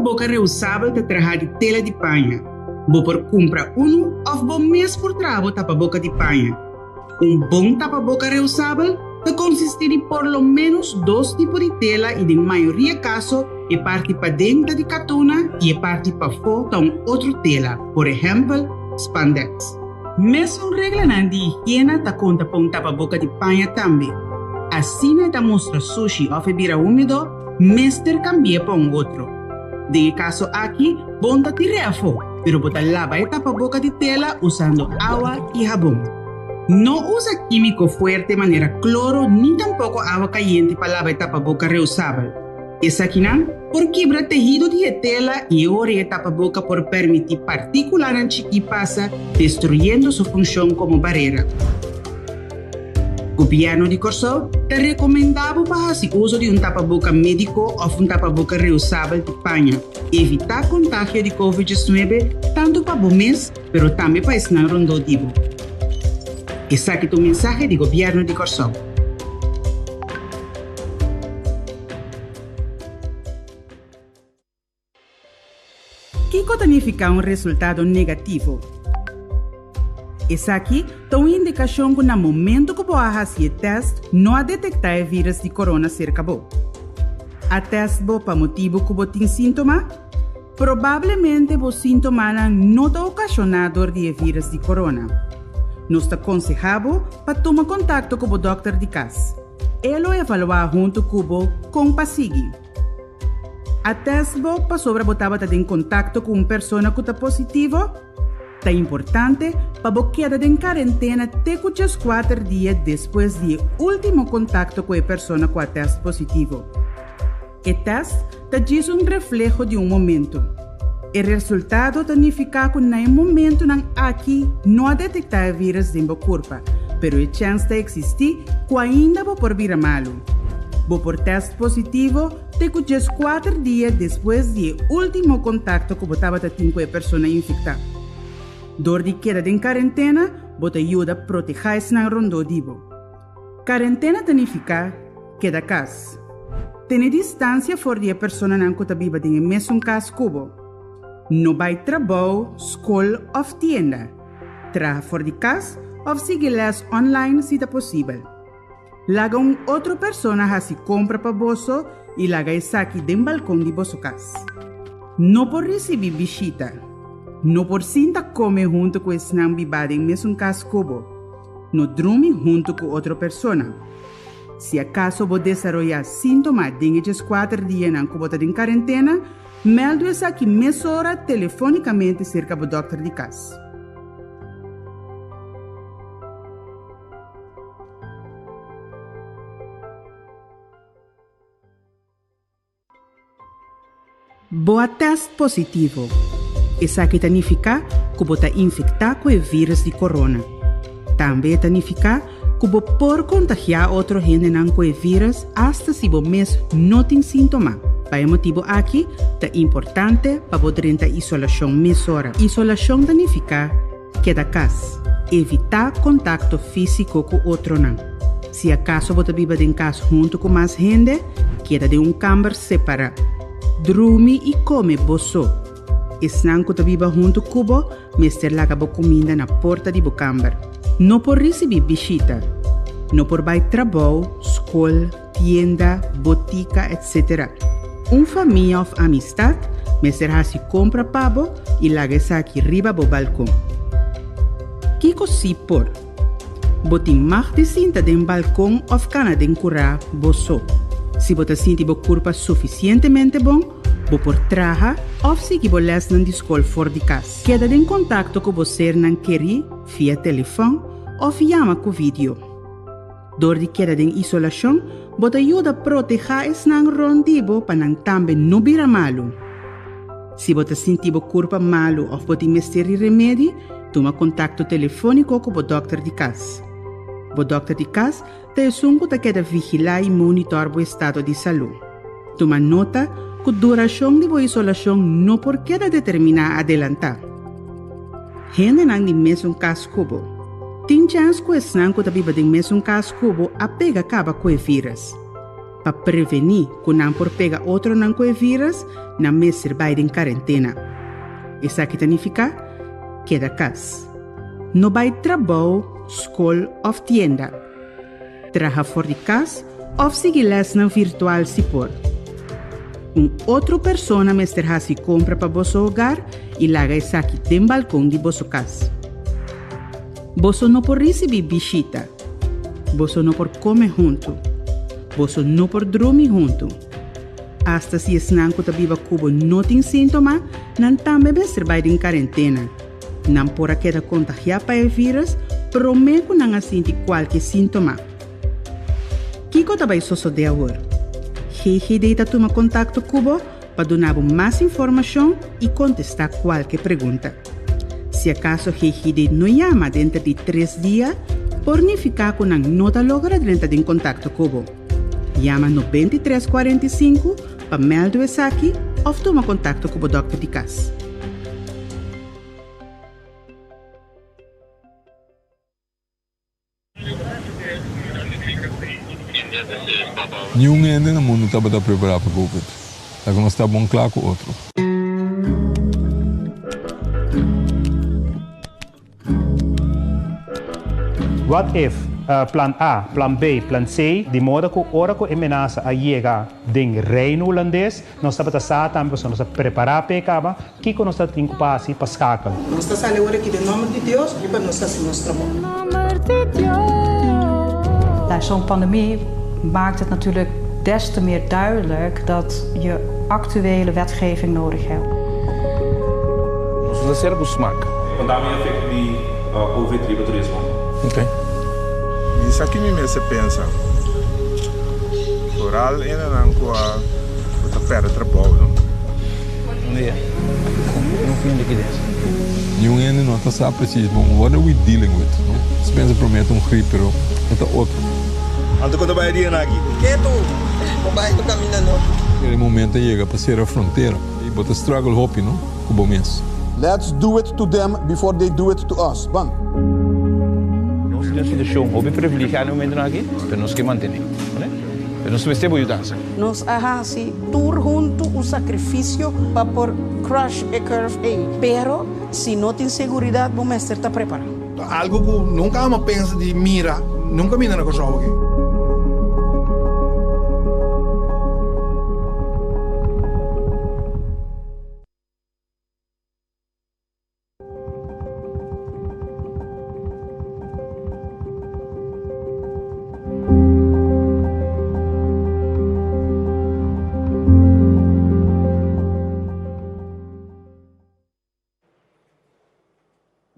tapaboka reusabel ta trahá di tela di paña. Bo por kumpra unu òf bo mes por traha bo tapaboka di paña. Un bon tapaboka reusabel ta konsistí di por lo ménos dos tipo di tela i den mayoria kaso e parti paden ta di katuna i e parti pafó ta un otro tela, por ehèmpel, spandex. Mesun reglanan di higiena ta konta pa un tapaboka di paña tambe. Asina e ta mustra sushi òf e bira húmedo, mester kambi'é pa un otro. Den e kaso aki, bon ta tir'é afó, pero bo ta laba e tapaboka di tela usando awa i habon. No usa kímiko fuerte manera kloro ni tampoko awa kayente pa laba e tapaboka reusabel. Esakinan por kibra tehido di e tela i e ora e tapaboka por permití partíkulanan chikí pasa, destruyendo su funshon komo barera. Gobièrnu di Kòrsou ta rekomendá bo pa hasi uso di un tapaboka médiko òf un tapaboka reusabel di paña. Evitá kontagio di Covid 19 tantu pa bo mes pero tambe pa esnan rondó di bo. Esaki ta un mensahe di Gobièrnu di Kòrsou. Kiko ta nifiká un resultado negativo? Esaki ta un indikashon ku na momentu ku bo a hasi e tèst no a detektá e vírus di korona serka bo. A tèst bo pa motibu ku bo tin síntoma? Probablemente bo síntomanan no ta okashoná dor di e vírus di korona. Nos ta konsehá bo pa tuma kontakto ku bo dòkter di kas. E lo evaluá huntu ku bo kon pa sigui. A tèst bo pasobra bo tabata den kontakto ku un persona ku ta positivo? Ta importante pa bo keda den karentena te ku djeskuater dia despues di e último kontakto ku e persona ku a tèst positivo. E tèst ta djis un refleho di un momentu. E resultado ta nifiká ku na e momentunan aki no a detektá e vírus den bo kurpa, pero e chèns ta eksistí ku ainda bo por bira malu. Bo por tèst positivo te ku 14 dia despues di e último kontakto ku bo tabata tin ku e persona infektá. Dor di keda den karentena, bo ta yuda protehá esnan rondó di bo. Karentena ta nifiká keda kas. Tene distansia for di e personanan ku ta biba den e mesun kas ku bo. No bai trabou, skol òf tienda. Traha for di kas òf sigui lès online si ta posibel. Laga un otro persona hasi kompra pa boso i laga esaki den balkon di boso kas. No por risibí bishita. No por sinta kome huntu ku esnan bibá den mesun kas ku bo. No drumi huntu ku otro persona. Si akaso bo desaroyá síntoma den e 14 dianan ku bo ta den karentena, mèldu esaki mesora telefónikamente serka bo dòkter di kas. Bo a tèst positivo. Esaki ta nifiká ku bo ta infektá ku e vírus di korona. Tambe e ta nifiká ku bo por kontagiá otro hendenan ku e vírus asta si bo mes no tin síntoma. Pa e motibu aki ta importante pa bo drenta isolashon mesora. Isolashon ta nifiká Keda kas. Evitá kontakto físiko ku otronan. Si akaso bo ta biba den kas huntu ku mas hende, keda den un kamber separá. Drumi i kome bo so. Esnan ku ta biba huntu ku bo mester laga bo kuminda na porta di bo kamber. No por risibí bishita. No por bai trabou, skol, tienda, botika, etc. Un famia òf amistat mester hasi kompra pa bo i laga esaki riba bo balkon. Kiko sí por? Bo tin mag di sinta den balkon òf kana den kurá bo so. Si bo ta sinti bo kurpa sufisientemente bon, bo por traha òf sigui bo lèsnan di skol for di kas. Keda den kontakto ku bo sernan kerí via telefòn òf yama ku vidio. Dor di keda den isolashon, bo ta yuda protehá esnan rònt di bo pa nan tambe no bira malu. Si bo ta sinti bo kurpa malu òf bo tin mester di remedi, tuma kontakto telefóniko ku bo dòkter di kas. Bo dòkter di kas ta esun ku ta keda vigilá i monitòr bo estado di salú. Tuma nota ku durashon di bo isolashon no por keda determiná adelantá. Hendenan di mesun kas ku bo. Tin chèns ku esnan ku ta biba den mesun kas ku bo a pega kaba ku e vírus. Pa prevení ku nan por pega otronan ku e vírus, nan mester bai den karentena. Esaki ta nifiká keda kas. No bai trabou, skol òf tienda. Traha for di kas òf sigui lèsnan virtual si por. Un otro persona mester hasi kompra pa boso hogar i laga esaki den balkon di boso kas. Boso no por risibí bishita. Boso no por kome huntu. Boso no por drumi huntu. Asta si esnan ku ta biba ku bo no tin síntoma, nan tambe mester bai den karentena. Nan por a keda kontagiá pa e vírus promé ku nan a sinti kualke síntoma. Kiko ta bai sosodé awor? GGD ta tuma kontakto ku bo pa duna bo mas informashon i kontestá kualke pregunta. Si akaso GGD no yama denter di tres dia, por nifiká ku nan no ta logra drenta den kontakto ku bo. Yama 93 45 pa mèldu esaki òf tuma kontakto ku bo dòkter di kas. Niun hende na mundu tabata prepará pa Covid. Laga nos ta bon kla ku otro. What if plan A, plan B, plan C, di moda ku ora ku e menasa a yega den Reino Hulandes, nos tabata sa tambe pasobra nos a prepará p'e kaba, kiko nos ta tin ku pa hasi pa skakel. Nos ta sali awor aki den nòmber di Dios i pa nos hasi nos trabou. Nou, zo'n pandemie maakt het natuurlijk des te meer duidelijk dat je actuele wetgeving nodig hebt. Nos no ta sera ku smak. Konta mi efekto di Covid riba turismo. Ok. Mi sa ki mi mester pensa. Vooral enenan ku a ku ta perde trabou no. Un dia. Un fin likides. Niun hende no ta sa precies bon what are we dealing with, no? Nos pensa prome ta un grip pero e ta otro. Anto kon ta bai e dianan aki? Ketu! Bo bai no kaminda no. E momento a yega pa sera frontera y bo ta struggle hopi no cu bo mes. Let's do it to them before they do it to us. Ban! Nos tin un situashon hopi privilegiá na e momentunan aki, pero nos ke mantené. Pero nos mester bo yudansa. Nos a hasi tur huntu un sakrifisio pa por crush e curve ei. Pero si no tin seguridat bo mester ta prepará. Ta algo ku nunka amo pensa di mira, nunka mira na Kòrsou aki.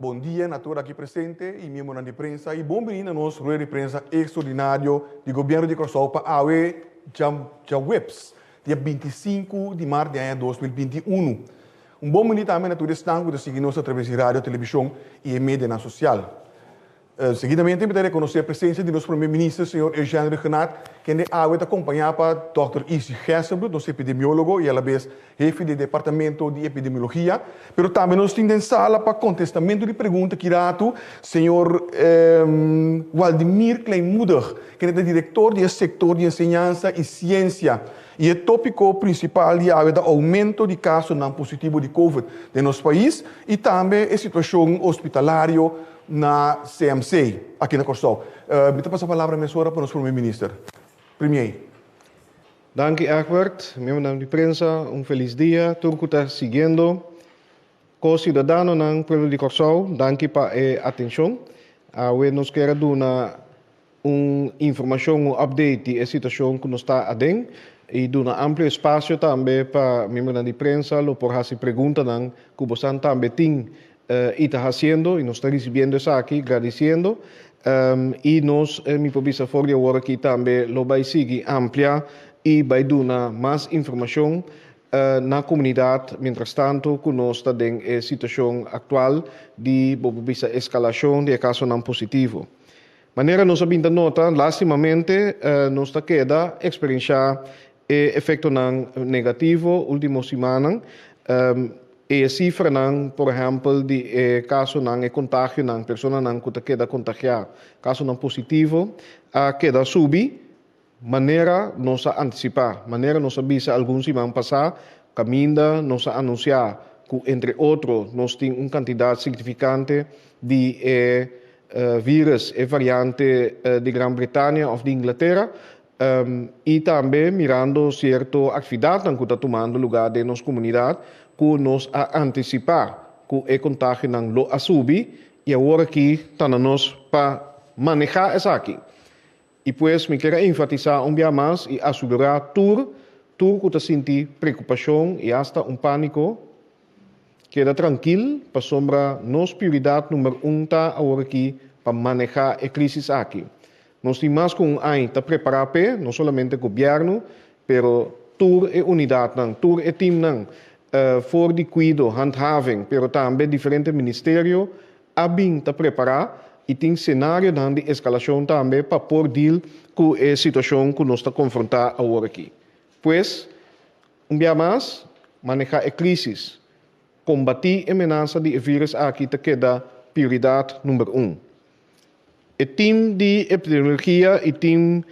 Bon dia na tur aki presente y miembronan di prensa y bon bini na nos rueda di prensa extraordinario di Gobierno di Corsou pa awe djaweps dia 25 di maart di aña 2021. Un bon bini tambe na tur esnan cu ta sigui nos a traves di radio, television y e medianan social. Seguidamente mi ta rekonosé presensia di nos Prome Minister señor Eugène Rhuggenaath, kende awe ta kompañá pa dòkter Izzy Gerstenbluth, nos epidemiólogo i alabes hefe di e departamento di epidemiologia. Pero tambe nos tin den sala pa kontestamentu di pregunta ki ratu señor Waldimir Kleinmoedig, kende ta direktor di e sektor di enseñansa i siensia. I e tópiko prinsipal di awe ta oumento di kasonan positivo di covid den nos pais i tambe e situashon hospitalario na CMC aki na Kòrsou. Mi ta pasa palabra mesora pa nos Prome Minister. Premier. Danki Egbert, miembronan di prensa un felis dia tur ku ta siguiendo. Ko siudadanonan pueblo di Kòrsou danki pa e atenshon. Awe nos kier a duna un informashon, un update di e situashon ku nos ta aden i duna amplio espasio tambe pa miembronan di prensa lo por hasi preguntanan ku bosan tambe tin i ta hasiendo i nos ta risibiendo esaki gradisiendo i nos mi por bisa for di awor aki tambe lo bai sigui amplia i bai duna mas informashon na komunidat mientrastanto ku nos ta den e situashon aktual di bo por bisa eskalashon di e kasonan positivo. Manera nos a bin ta nota, lastimamente nos ta keda eksperenshá e efektonan negativo último simannan. E sifranan, por ehèmpel, di e kasonan, e kontagionan, personanan ku ta keda kontagiá, kasonan positivo, a keda subi. Manera nos a antisipá, manera nos a bisa algun siman pasá, kaminda nos a anunsiá ku entre otro nos tin un kantidat signifikante di e vírus, e variante di Gran Bretania òf di Inglatera, i tambe mirando sierto aktividatnan ku ta tumando lugá den nos komunidat ku nos a antisipá ku e kontagionan lo a subi i awor aki ta na nos pa manehá esaki. I pues mi kier a enfatisá un bia mas i asugurá tur tur ku ta sinti preokupashon i asta un pániko, keda trankil pasobra nos prioridat number un ta aworakí pa manehá e krísis aki. Nos tin mas ku un aña ta prepará p'e, no solamente gobièrnu, pero tur e unidatnan, tur e timnan for di kuido, handhaving, pero tambe diferente ministerio a bin ta prepará i tin senarionan di eskalashon tambe pa por deal ku e situashon ku nos ta konfrontá awor aki. Pues, un bia mas, manehá e krísis, kombatí e menasa di e vírus aki ta keda prioridat number un. E tim di epidemiologia i tim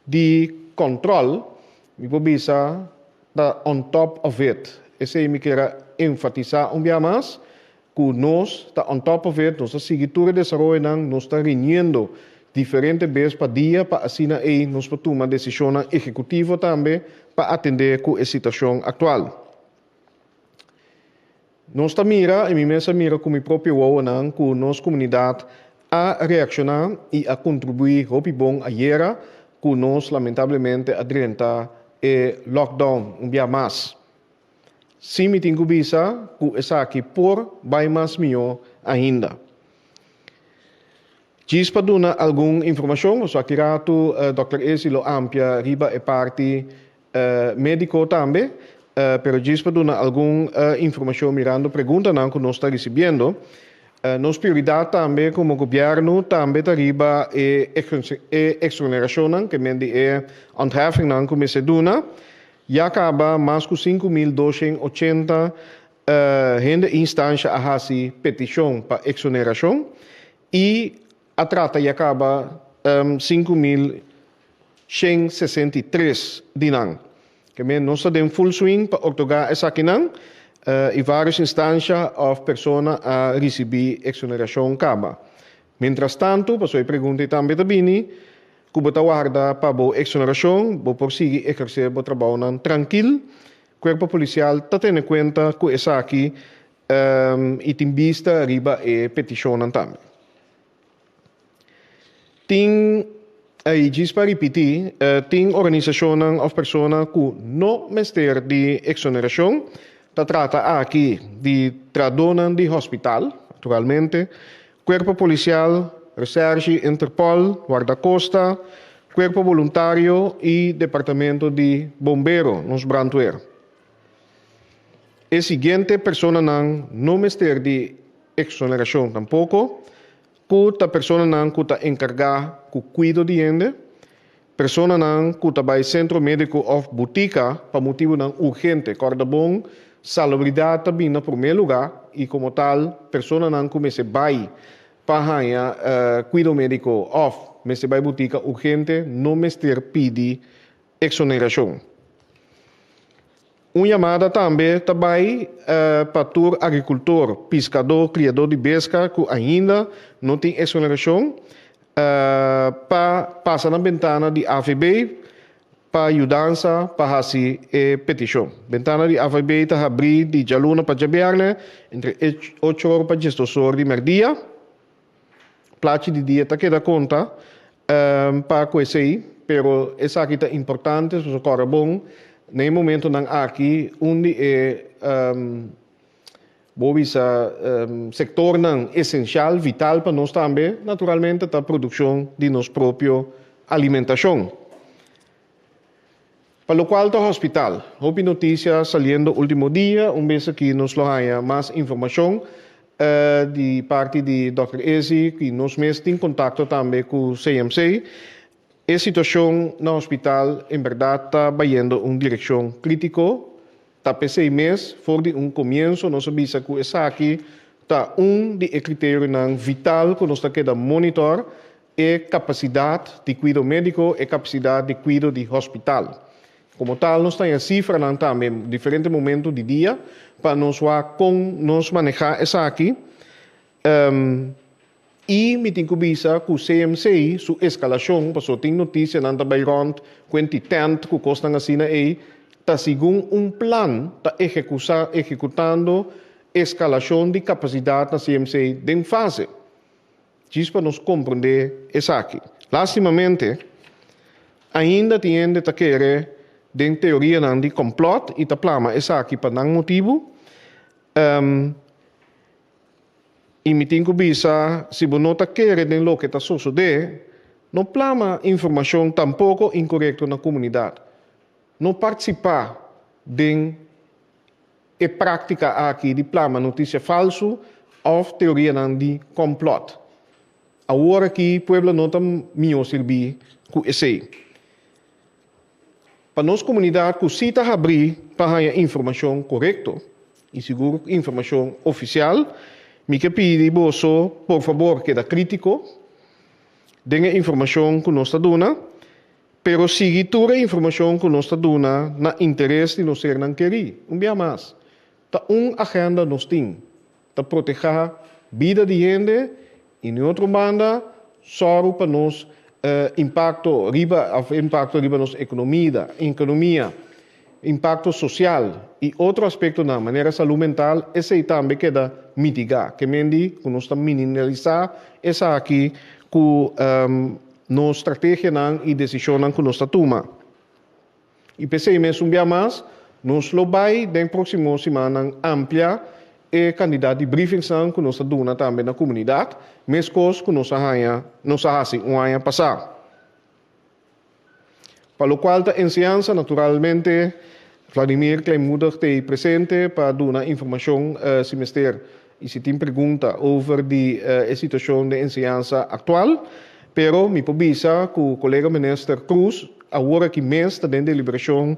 di kòntròl, mi por bisa, ta on top of it. Esei mi kier a enfatisá un bia mas, ku nos ta on top of it, nos ta sigui tur e desaroyonan, nos ta reuniendo diferente bes pa dia pa asina ei nos por tuma desishonnan ehekutivo tambe pa atendé ku e situashon aktual. Nos ta mira, i mi mes a mira ku mi propio wowonan, ku nos komunidat a reakshoná i a kontribuí hopi bon ayera ku nos lamentablemente a drenta e lockdown un bia mas. Sí mi tin ku bisa ku esaki por bai mas mihó ainda. Djis pa duna algun informashon, pasobra aki ratu Dòkter Esi lo ampia riba e parti médiko tambe, pero djis pa duna algun informashon mirando preguntanan ku nos ta risibiendo. Nos prioridat tambe komo gobièrnu tambe ta riba e eksonerashonnan, ke men di e ontheffingnan ku mester duna. Ya kaba mas ku 5280 hende instansha a hasi petishon pa eksonerashon i a trata ya kaba 5163 di nan. Ke men nos ta den full swing pa otorgá esakinan i vários instansha òf persona a risibí eksonerashon kaba. Mientrastantu, pasobra e pregunta ei tambe ta bini, ku bo ta warda pa bo eksonerashon, bo por sigui ehersé bo trabounan trankil. Kuerpo Polisial ta tene kuenta ku esaki i tin bista riba e petishonnan tambe. Tin, i djis pa ripití, tin organisashonnan òf persona ku no mester di eksonerashon. Ta trata aki di trahadónan di hospital, naturalmente, Kuerpo Polisial, Recherche, Interpol, Guardacosta, Kuerpo Boluntario i Departamento di Bombero, nos brandweer. E siguiente personanan no mester di eksonerashon tampoko, ku ta personanan ku ta enkargá ku kuido di hende, personanan ku ta bai sentro médiko òf butika pa motibunan urgente. Kòrda bon, salubridat ta bin na promé lugá i komo tal personanan ku mester bai pa haña kuido médiko òf mester bai butika urgente no mester pidi eksonerashon. Un yamada tambe ta bai pa tur agrikultor, piskadó, kriadó di beska ku ainda no tin eksonerashon pa pasa na bentana di AVB pa yudansa pa hasi e petishon. Bentana di AVB ta habrí di djaluna pa djabièrnè entre ocho or pa diesdos or di mèrdia. Plachi di dia ta keda konta pa ku esei, pero esaki ta importante, pasobra kòrda bon, na e momentonan aki un di e bo bisa sektornan esensial, vital pa nos tambe, naturalmente ta produkshon di nos propio alimentashon. Pa lokual ta hospital, hopi notisia saliendo ultimo dia, un bes aki nos lo haña mas informashon di parti di Dòkter Ezi i nos mes tin kontakto tambe ku CMC. E situashon na hospital en bèrdat ta bayendo un direkshon krítiko, ta p'esei mes for di un komienso nos a bisa ku esaki ta un di e kriterionan vital ku nos ta keda monitor. e kapasidat di kuido médiko, e kapasidat di kuido di hospital. Komo tal nos ta haña sifranan tambe diferente momento di dia pa nos wak kon nos manehá esaki. I mi tin ku bisa ku CMC su eskalashon, pasobra tin notisianan ta bai rònt ku enti tènt ku kosnan asina ei, ta segun un plan ta ehekusá ehekutando eskalashon di kapasidat na CMC den fase. Djis pa nos komprondé esaki. Lástimamente, ainda tin hende ta kere den teorianan di kòmplòt i ta plama esaki pa nan motibu. I mi tin ku bisa, si bo no ta kere den loke ta sosodé, no plama informashon tampoko inkorekto na komunidat. No partisipá den e práktika aki di plama notisia falsu òf teorianan di kòmplòt. Awor aki pueblo no ta mihó sirbí ku esei. Pa nos komunidat ku sí ta habrí pa haña informashon korekto i sigur informashon ofisial, mi ke pidi boso por fabor keda krítiko den e informashon ku nos ta duna. Pero sigui tur e informashon ku nos ta duna na interes di nos sernan kerí. Un bia mas, ta un agenda nos tin, ta protehá bida di hende i na e otro banda sòru pa nos impakto riba òf impakto riba nos ekonomida, ekonomia, impakto sosial i otro aspektonan manera salú mental, esei tambe keda mitigá. Ke men di ku nos ta minimalisá esaki ku Nos strategianan i desishonnan ku nos ta tuma. I p'esei mes un bia mas nos lo bai den próksimo simannan amplia e kandidat di briefingsnan ku nos ta duna tambe na komunidat, meskos ku nos a haña nos a hasi un aña pasá. Pa lokual ta enseñansa, naturalmente Vladimir Kleinmoedig t'ei presente pa duna informashon si mester i si tin pregunta over di e situashon den enseñansa aktual. Pero mi por bisa ku kolega minister Croes awor aki mes ta den deliberashon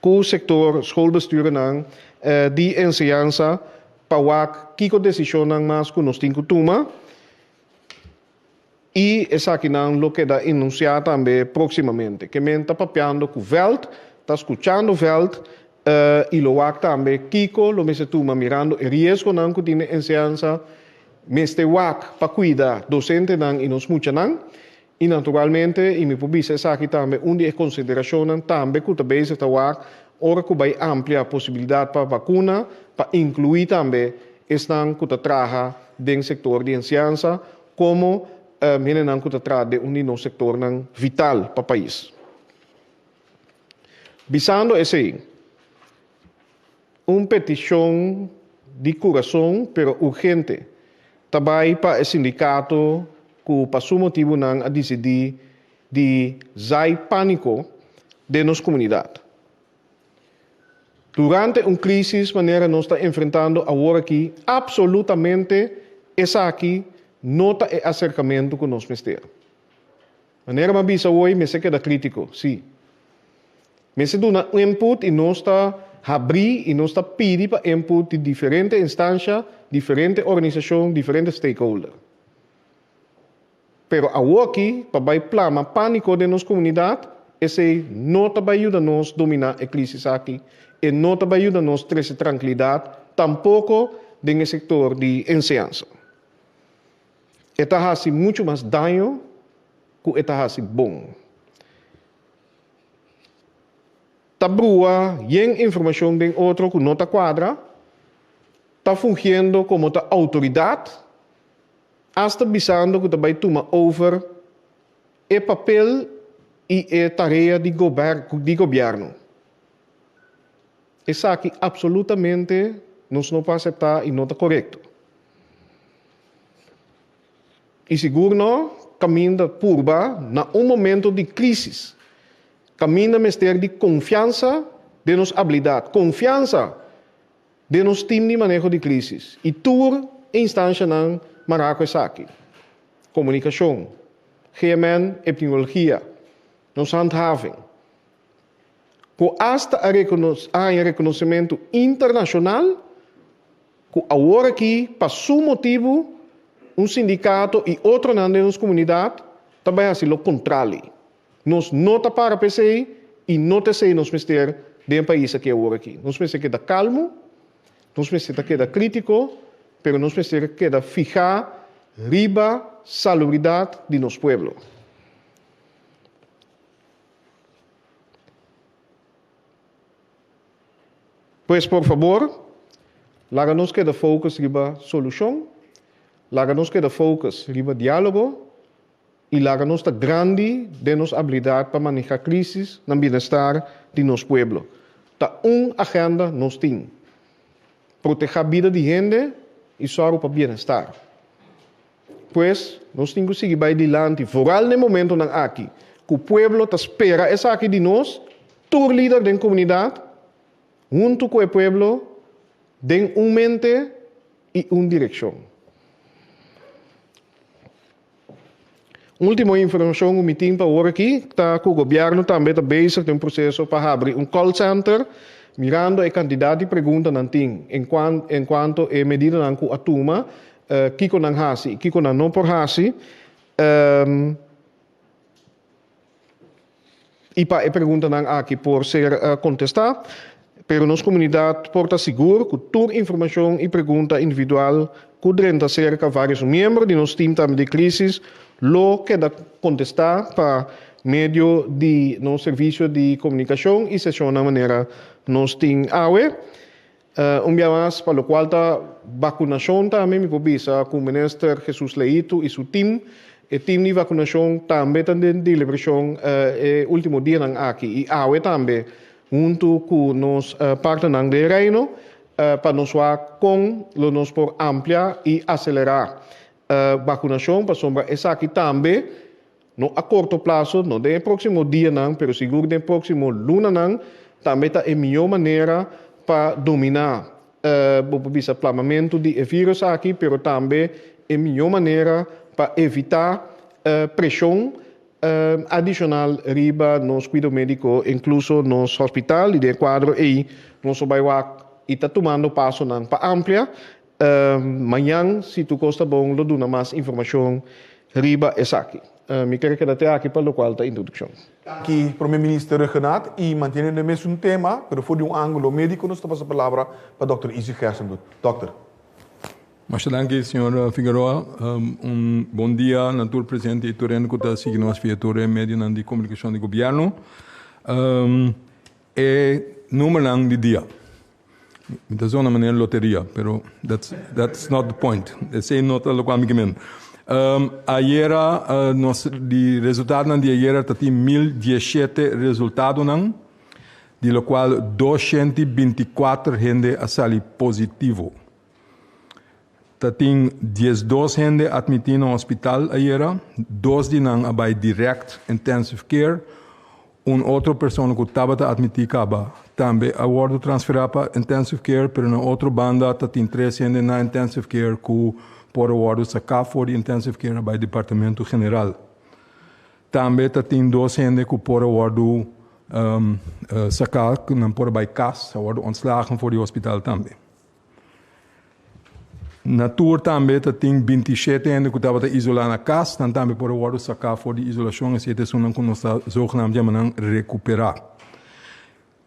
ku sektor schoolbestuurnan di enseñansa pa wak kiko desishonnan mas ku nos tin ku tuma. I esakinan lo keda enunsiá tambe próksimamente. Ke men ta papiando ku vèlt, ta skuchando vèlt, i lo wak tambe kiko lo mester tuma mirando e riesgonan ku tin den enseñansa. Mester wak pa kuida dosentenan i nos muchanan. I naturalmente, i mi por bisa esaki tambe, un di e konsiderashonnan tambe ku ta bezig ta wak ora ku bai amplia posibilidat pa vakuna, pa inkluí tambe esnan ku ta traha den sektor di enseñansa komo hendenan ku ta traha den un di nos sektornan vital pa pais. Bisando esei, un petishon di kurason pero urgente ta bai pa e sindikato ku pa su motibunan a disidí di zai pániko den nos komunidat. Durante un crisis manera nos ta enfrentando awor aki, absolutamente esaki no ta e acercamento cu nos mester. Manera m'a bisa hoy, mester keda critico, si. Mester duna input y nos ta habri y nos ta pidi pa input di diferente instancia, diferente organisacion, diferente stakeholder. Pero awoki pa bai plama pániko den nos komunidat, esei no ta bai yuda nos dominá e krísis aki, e no ta bai yuda nos trese trankilidat tampoko den e sektor di enseñansa. E ta hasi muchu mas daño ku e ta hasi bon. Ta brua yen informashon den otro ku no ta kuadra, ta fungiendo komo ta outoridat, Asta bisando ku ta bai tuma over e papel i e tarea di di gobièrnu. Esaki apsolutamente nos no por aseptá i no ta korekto. I sigur no kaminda purba na un momento di krísis, kaminda mester di konfiansa den nos abilidat, konfiansa Den nos tim di maneho di krísis i tur e instanshanan mará ku esaki, komunikashon, GMN, epidemiologia, nos handhaving, ku asta a haña rekonosementu internashonal ku awor aki pa su motibu un sindikato i otronan den nos komunidat. ta bai hasi lo kontrali. Nos no ta para pa esei i no ta esei nos mester den e pais aki awor aki. Nos mester keda kalmu, nos mester ta keda krítiko, pero nos mester keda fihá riba salubridat di nos pueblo. Pues por fabor, laga nos keda focus riba solucion, laga nos keda focus riba dialogo y laga nos ta grandi den nos habilidad pa maneha crisis na bienestar di nos pueblo. Ta un agenda nos tin, proteha bida di hende y sòru pa bienestar. Pues, nos tin ku sigui bai dilanti, foral na e momentonan aki ku pueblo ta spera esaki di nos, tur lider den komunidat, huntu ku e pueblo, den un mente i un direkshon. Último informashon ku mi tin pa awor aki ta ku gobièrnu tambe ta bezig den un proseso pa habri un call center, mirando e kantidat di preguntanan tin en kuanto e medidanan ku a tuma, kiko nan hasi i kiko nan no por hasi, i pa e preguntanan aki por ser kontestá. Pero nos komunidat por ta sigur ku tur informashon i pregunta individual ku drenta serka vários miembro di nos tim tambe di krísis lo keda kontestá pa medio di nos servisio di komunikashon i seshonnan manera nos tin awe. Un bia mas pa lokual ta bakunashon tambe mi por bisa ku Minister Jesus Leito i su tim, e tim di bakunashon tambe ta den deliberashon e último dianan aki i awe tambe huntu ku nos partnernan den Reino pa nos wak kon lo nos por amplia i aselerá bakunashon pasobra esaki tambe no a korto plaso, no den e próksimo dianan pero sigur den e próksimo lunanan tambe ta e mihó manera pa dominá bo por bisa plamamentu di e vírus aki pero tambe e mihó manera pa evitá preshon Adishonal riba nos kuido médiko, inkluso nos hospital, i den e kuadro ei nos lo bai wak i ta tumando pasonan pa amplia. Mañan, si tur kos ta bon, lo duna mas informashon riba esaki. Mi kere keda te aki pa lokual ta introdukshon. Danki Prome Minister Rhuggenaath i manteniendo e mesun tema, pero for di un angulo médiko nos ta pasa palabra pa Dòkter Izzy Gerstenbluth. Dòkter. Masha danki señor Figueroa. Un bon dia na tur presente y tur hende cu ta sigui nos via tur e medionan di comunicacion di gobierno. E numernan di dia. Mi ta zona manera loteria, pero that's, that's not the point. Esey no ta locual mi ke men. Ayera nos di resultadonan di ayera ta tin 1017 resultadonan, di locual 224 hende a sali positivo. Ta tin 12 hende admití na hospital ayera, dos di nan a bai direct intensive care, un otro persona ku tabata admití kaba tambe a wòrdu transferá pa intensive care, pero na otro banda ta tin tres hende na intensive care ku por a wòrdu saká for di intensive care a bai departamento general. Tambe ta tin dos hende ku por a wòrdu saká, ku nan por a bai kas, a wòrdu ontslagen for di hospital tambe. Na tur tambe ta tin 27 hende ku tabata isolá na kas, nan tambe por a wòrdu saká for di isolashon, esei ta esunnan ku nos ta zogenaamd yama nan rekuperá.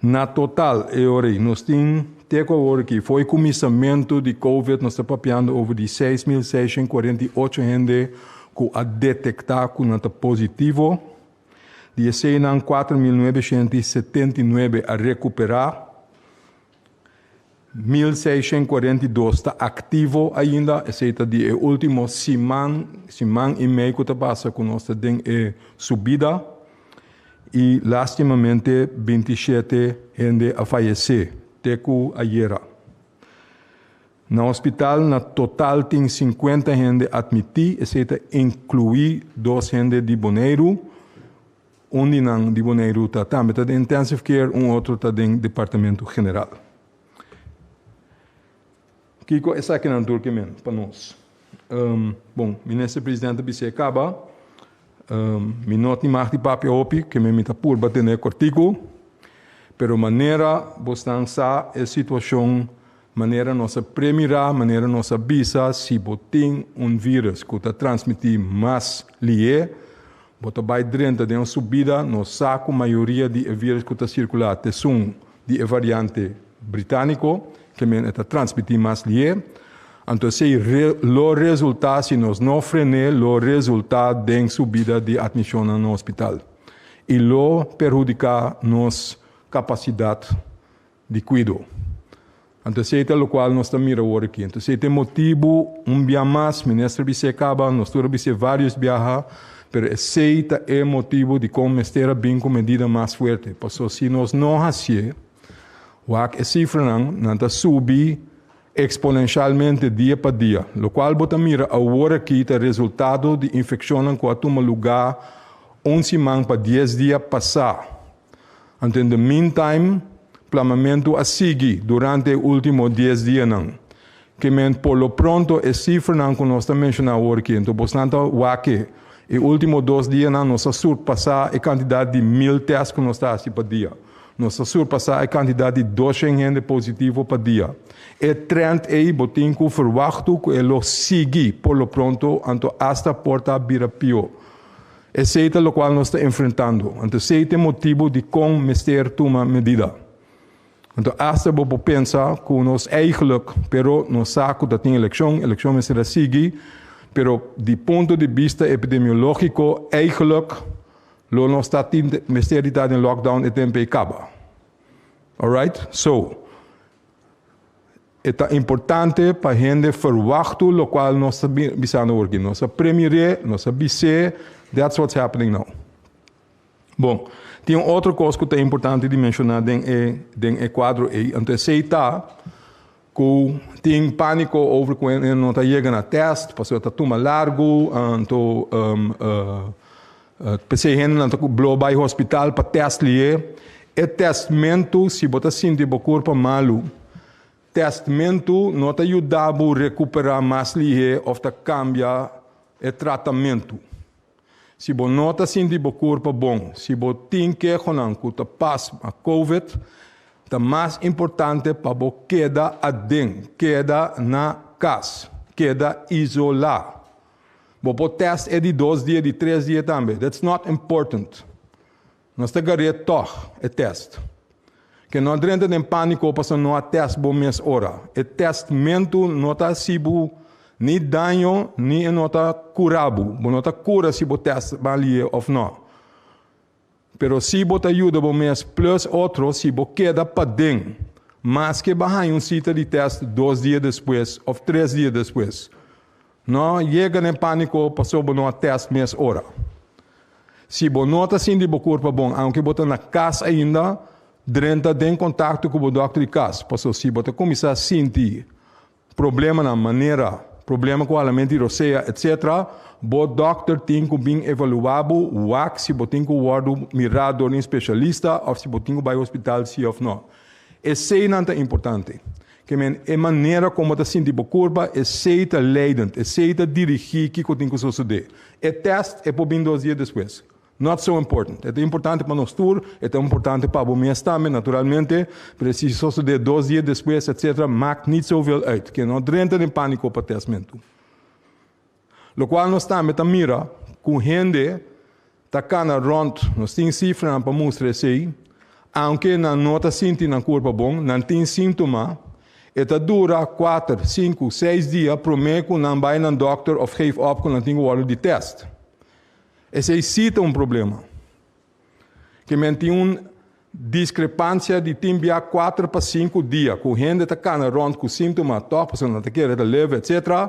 Na total e ora ei nos tin te ku awor aki, for e kuminsamentu di covid nos ta papiando over di 6648 hende ku a detektá ku nan ta positivo, di eseinan 4979 a rekuperá. 1642 ta aktivo ainda, esei ta di e último siman, siman i mei ku ta pasa ku nos ta den e subida i lastimamente 27 hende a fayesé te ku ayera. Na hospital na total tin 50 hende atmití, esei ta inkluí dos hende di Boneiru. Un di nan di Boneiru ta tambe ta den intensive care, un otro ta den departamento general. Kiko esakinan tur ke men pa nos? Um, bon, minister presidente bisa e kaba. Um, mi no tin mag di papia hopi, ke men mi ta purba tene kortiku. Pero manera bosnan sa e situashon, manera nos a premirá, manera nos a bisa, si bo tin un virus ku ta transmití mas lihé, Bo ta bai drenta den un subida, nos sa ku mayoria di e virus ku ta sirkulá ta esun di e variante britániko, ke men e ta transmití mas lié. Anto esei lo resultá, si nos no fren'é, lo resultá den subida di atmishonnan na hospital i lo perhudiká nos kapasidat di kuido. Anto esei ta lokual nos ta mira awor aki. Anto esei ta e motibu, un bia mas, minister bis'é kaba, nos tur a bis'é vários biaha, pero esei ta e motibu dikon mester a bin ku medida mas fuerte. Pasobra si nos no hasié, wak e sifranan, nan ta subi eksponenshalmente dia pa dia. Lokual bo ta mira awor aki ta resultado di infekshonnan ku a tuma lugá un siman pa dies dia pasá. Anto in the meantime, plamamentu a sigui durante e ultimo dies dianan. Ke men por lo pronto e sifranan ku nos ta menshoná awor aki, anto bosnan ta wak e e ultimo dos dianan nos a surpasá e kantidat di mil tèst ku nos ta hasi pa dia. Nos a surpasá e kantidat di doshen hende positivo pa dia. E trend ei bo tin ku ferwachtu ku e lo sigui por lo pronto, anto asta por ta bira pió. Esei ta lokual nos ta enfrentando. Anto esei ta e motibu dikon mester tuma medida. Anto asta bo por pensa ku nos eigenlijk, pero nos sa ku ta tin elekshon, elekshon mester a sigui, pero di punto di bista epidemiológiko eigenlijk lo nos ta tin mester di ta den lockdown e tempu ei kaba. Alright? So. E ta importante pa hende ferwachtu locual nos ta bisando awor aki. Nos a premir'é, nos a bis'é, that's what's happening now. Bon, tin un otro cos cu ta importante di menciona den e den e cuadro ei, anto esei ta cu tin panico over cu hende no ta yega na test pasobra ta tuma largu, anto p'esei hendenan ta blo bai hospital pa test lié. E testmentu, si bo ta sinti bo kurpa malu, testmentu no ta yuda bo rekuperá mas lihé òf ta kambia e tratamentu. Si bo no ta sinti bo kurpa bon, si bo tin kehonan ku ta pas pa covid, ta mas importante pa bo keda aden, keda na kas, keda isolá. Bo por test e di dos dia, di tres dia tambe, that's not important. Nos ta gar'é tòg e tèst. Ke no a drenta den pániko pasobra no a tèst bo mes ora. E tèstmentu no ta hasi bo ni daño ni e no ta kura bo. Bo no ta kura si bo tèst balié òf nò. Pero si bo ta yuda bo mes plus otro si bo keda paden, maske bo a haña un sita di tèst dos dia despues òf tres dia despues. No yega den pániko pasobra bo no a tèst mes ora. Si bo no ta sinti bo kurpa bon, aunke bo ta na kas ainda, drenta den kontakto ku bo dòkter di kas. Pasobra si bo ta kuminsá sinti problemanan manera problema ku halamentu di rosea, etsetera, bo dòkter tin ku bin evaluá bo, wak si bo tin ku wòrdu mirá dor di un spesialista òf si bo tin ku bai hospital si òf nò. Eseinan ta importante. Ke men e manera kon bo ta sinti bo kurpa, esei ta leidend, esei ta dirigí kiko tin ku sosodé. E tèst e por bin dos dia despues. Not so important. E ta importante pa nos tur, e ta importante pa bo mes tambe, naturalmente, pero si sosodé dos dia despues, etcetera, maakt niet zoveel uit. Ke no drenta den pániko pa tèstmentu. Lokual nos tambe ta mira ku hende ta kana rònt, nos tin sifranan pa mustra esei, aunke nan no ta sinti nan kurpa bon, nan tin síntoma, e ta dura kuater, sinku, seis dia promé ku nan bai nan dòkter òf geef òp ku nan tin ku wòrdu di tèst. Esei sí ta un problema. Ke men tin un diskrepansia di tin bia kuater pa sinku dia ku hende ta kana rònt ku síntoma tòg pasobra nan ta kere ta leve etsetera.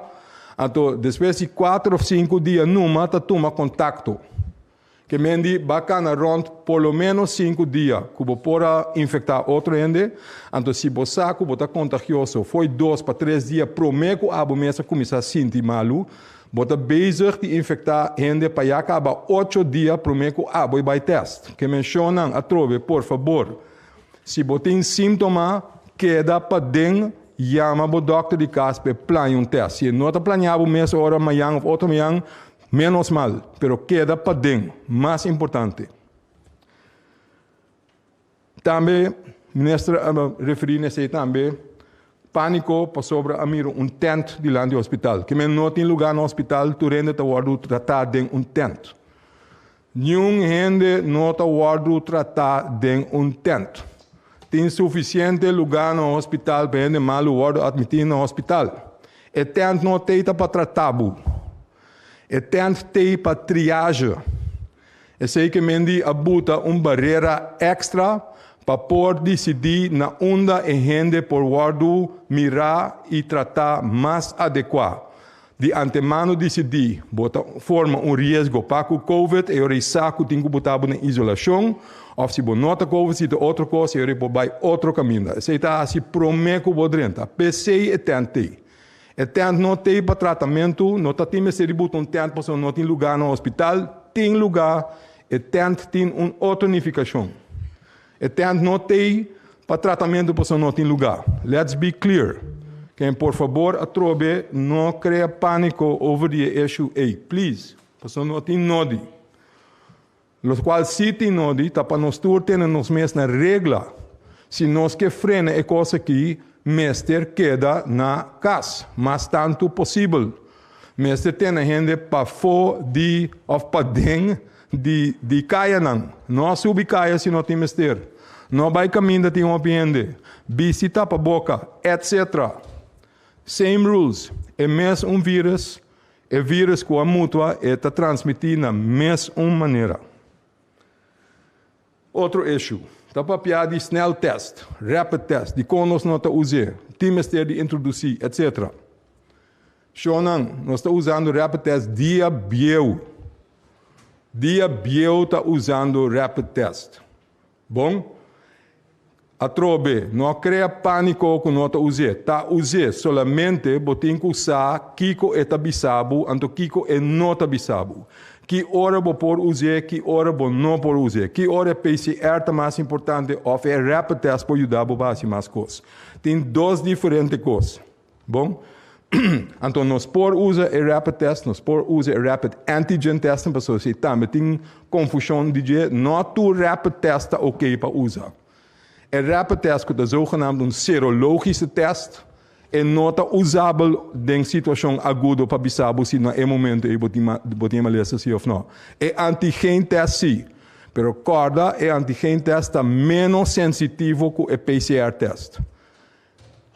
Anto despues di kuater òf sinku dia numa ta tuma kontakto. Ke men di ba kana rònt por lo ménos sinku dia ku bo por a infektá otro hende. Anto si bo sa ku bo ta kontagioso fo'i dos pa tres dia promé ku abo mes a kuminsá sinti malu, Bo ta bezig di infektá hende pa ya kaba ocho dia promé ku abo e bai tèst. Ke menshonnan atrobe, por fabor. Si bo tin síntoma, keda paden, yama bo dòkter di kas pa e plania un tèst. Si e no ta plania bo mes ora, mañan òf otro mañan, ménos mal, pero keda paden, mas importante. Tambe minister a referí na esei tambe, pániko pasobra a mira un tènt dilanti hospital. Ke men no tin lugá na hospital, tur hende ta wòrdu tratá den un tènt. Niun hende no ta wòrdu tratá den un tènt. Tin sufisiente lugá na hospital pa hende malu wòrdu atmití na hospital. E tènt no t'ei ta pa tratá bo. E tènt t'ei pa triage. Esei ke men di a buta un barera èkstra pa por disidí na unda e hende por wòrdu mirá i tratá mas adekuá. Di antemano disidí bo ta forma un riesgo pa ku Covid, e ora ei sa ku tin ku buta bo den isolashon, òf si bo no ta Covid, si ta otro kos, e ora ei por bai otro kaminda. Esei ta hasi promé ku bo drenta. P'esei e tènt t'ei. E tènt no t'ei pa tratamentu, no ta tin mester di buta un tènt pasobra no tin lugá na hospital. Tin lugá, e tènt tin un otro nifikashon. E tènt no t'ei pa tratamentu pasobra no tin lugá. Let's be clear. Ken por fabor atrobe no krea pániko over di e issue ei. Please. Pasobra no tin nodi. Lokual sí tin nodi ta pa nos tur tene nos mes na regla. Si nos ke frena e kos aki, mester keda na kas mas tantu posibel. Mester tene hende pafó di òf paden di di kayanan. No subi kaya si no tin mester. No bai kaminda tin hopi hende. Bisti tapaboka, etc. Same rules. E mes un virus, e virus ku a mutua e ta transmití na mes un manera. Otro issue, ta papia di snel test, rapid test, dikon nos no ta us'é, tin mester di introdusí, etc. Shownan, nos ta usando rapid test dia bieu. Dia bieu ta usando rapid test. Bon? Atrobe, no krea pániko ku no ta us'é. Ta us'é, solamente bo tin ku sa kiko e ta bisa bo anto kiko e no ta bisa bo. Ki ora bo por us'é, ki ora bo no por us'é. Ki ora e PCR ta mas importante òf e rapid test por yuda bo pa hasi mas kos. Tin dos diferente kos. Bon, anto nos por usa e rapid test, nos por usa e rapid antigen test, pasobra si tambe tin confusion di dje, no tur rapid test ta ok pa usa. E rapid test cu ta zogenaamd un serologische test, e no ta usabel den situacion agudo pa bisa bo si na e momento ey bo tin bo tin e malesa si of no. E antigen test si, pero corda e antigen test ta menos sensitivo cu e PCR test.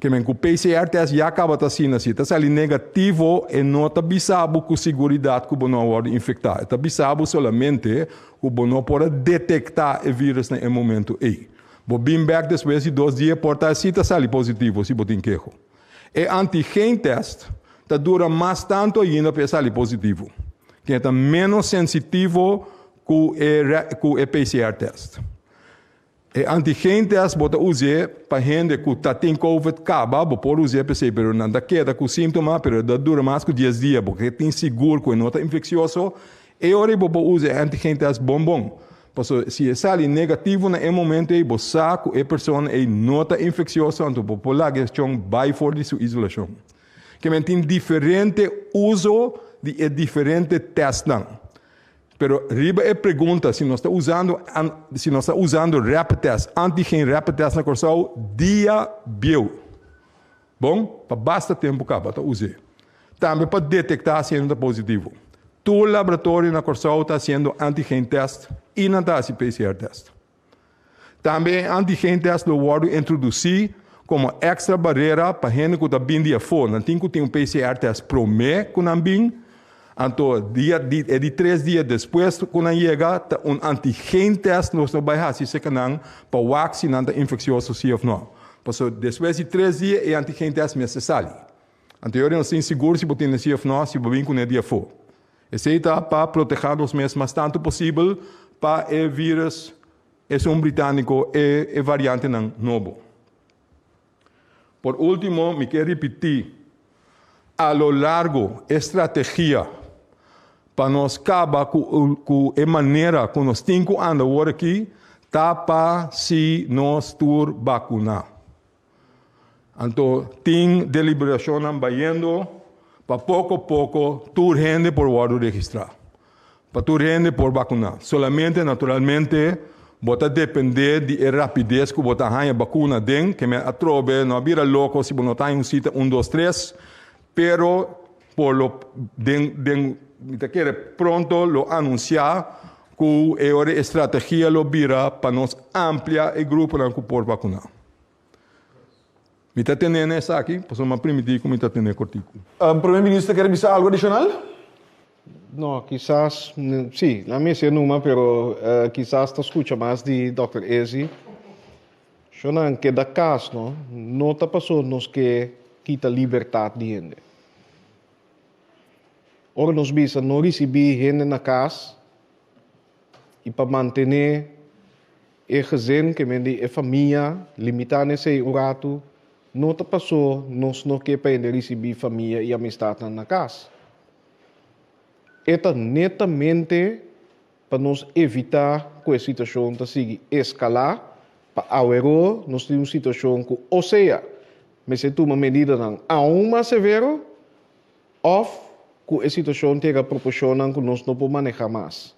Ke men ku PCR test ya kaba ta asina, si e ta sali negativo e no ta bisa bo ku siguridat ku bo no a wòrdu infektá. E ta bisa bo solamente ku bo no por a detektá e vírus na e momentu ei. Bo bin bèk despues di dos dia por ta si ta sali positivo si bo tin keho. E antigen test ta dura mas tantu ainda pa e sali positivo, ken e ta ménos sensitivo ku e ku e PCR test. E antigen test bo ta us'é pa hende ku ta tin covid kaba, bo por us'é p'esei, pero nan ta keda ku síntoma, pero e ta dura mas ku dies dia, bo ke tin sigur ku e no ta infeksioso, e ora ei bo por usa e antigen test bon bon. Pasobra si e sali negativo na e momento ei, bo sa ku e persona ei no ta infeksioso, anto bo por laga e chon bai for di su isolashon. Ke men tin diferente uso di e diferente testnan. Pero riba e pregunta si nos ta usando si nos ta usando rapid test, antigen rapid test na Kòrsou, dia bieu. Bon, pa basta tempu kaba ta us'é. Tambe pa detektá si hende ta positivo. Tur laboratorio na Kòrsou ta hasiendo antigen test i nan ta hasi PCR test. Tambe e antigen test lo wòrdu introdusí komo èkstra barera pa hende ku ta bin di afó. Nan tin ku tin un PCR test promé ku nan bin, anto dia di e di tres dia despues ku nan yega ta un antigen test nos lo bai hasi serka nan pa wak si nan ta infeksioso si òf nò. Pasobra despues di tres dia e antigen test mester sali. Anto yori nos tin sigur si bo tin si òf nò si bo bin kuné di afó. Esei ta pa protehá nos mes mas tantu posibel pa e vírus esun britániko e e variantenan nobo. Por último mi ke ripití a lo largo e strategia pa nos kaba ku ku e manera ku nos tin ku anda awor aki ta pa si nos tur bakuná. Anto tin deliberashonnan bayendo pa poko poko tur hende por wòrdu registrá, pa tur hende por bakuná. Solamente naturalmente bo ta dependé di e rapides ku bo ta haña bakuna den, ke men atrobe no a bira loko si bo no ta haña un sita un dos tres, pero por lo den den mi ta kere pronto lo anunsiá. Ku e ora e strategia lo bira pa nos amplia e gruponan ku por vakuná. Mi ta tene na esaki, pasobra mi a primintí ku mi ta tene kortiku. Prome Minister ker bisa algu adishonal? No, kisas, si, nan mester numa, pero kisas ta skucha mas di Dòkter Ezi. Shonnan, keda kas, no, no ta paso nos ke kita libertat di hende. Ora nos bisa no risibí hende na kas i pa mantené e gezin, ke men di e famia, limitá na esei un ratu, no ta pasó nos no ke pa hende risibí famia i amistatnan na kas. E ta netamente pa nos evitá ku e situashon ta sigui eskalá, pa aweró nos tin un situashon ku osea mester tuma medidanan aun mas severo, Òf ku e situashon ta yega proporshonnan ku nos no por manehá mas.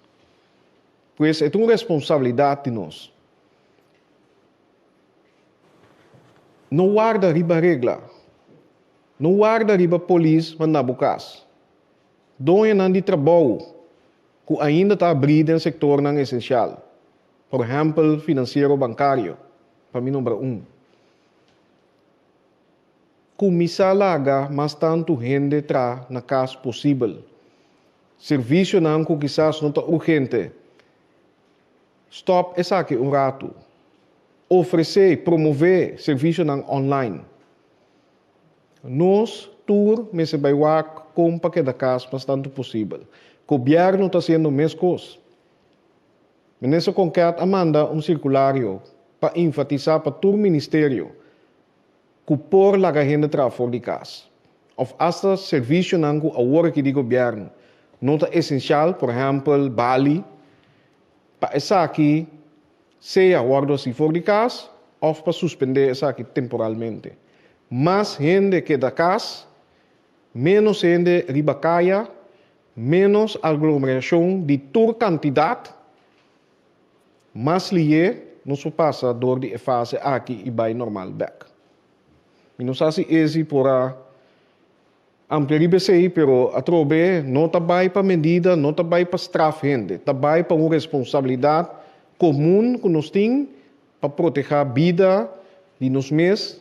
Pues e ta un responsabilidat di nos. No warda riba regla. No warda riba polis manda bo kas. Doñonan di trabou ku ainda ta abrí den sektornan esensial, por ehèmpel finansiero bankario, pa mi nombra un. Kuminsá laga mas tantu hende tra na kas posibel. Servisionan ku kisas no ta urgente, stòp esaki un ratu. Ofresé i promové servisionan online. Nos tur mester bai wak kon pa keda kas mas tantu posibel. Gobièrnu ta hasiendo meskos. Minister Konket a manda un sirkulario pa enfatisá pa tur ministerio ku por laga hende traha for di kas òf asta servisionan ku awor aki di gobièrnu no ta esensial, por ehèmpel bali, pa esaki sea wòrdu hasi for di kas òf pa suspendé esaki temporalmente. Mas hende keda kas, ménos hende riba kaya, ménos aglomerashon di tur kantidat. Mas lié nos por pasa dor di e fase aki i bai normal bèk. Mi no sa si Ezi por a amplia riba esei, pero atrobe no ta bai pa medida, no ta bai pa straf hende, ta bai pa un responsabilidat komun ku nos tin pa protehá bida di nos mes,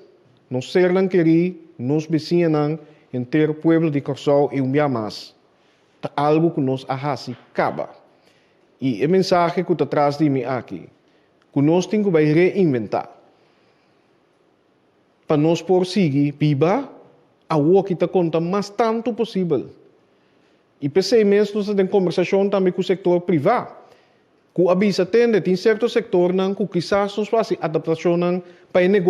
nos sernan kerí, nos besiñanan, henter pueblo di Kòrsou i un bia mas ta algu ku nos a hasi kaba. I e mensahe ku ta tras di mi aki, ku nos tin ku bai reinventá pa nos por sigui biba awoki ta konta mas tantu posibel. I p'esei mes nos ta den kombersashon tambe ku sektor privá, ku a bisa tende tin serto sektornan ku kisas nos por hasi adaptashonnan pa e negoshi.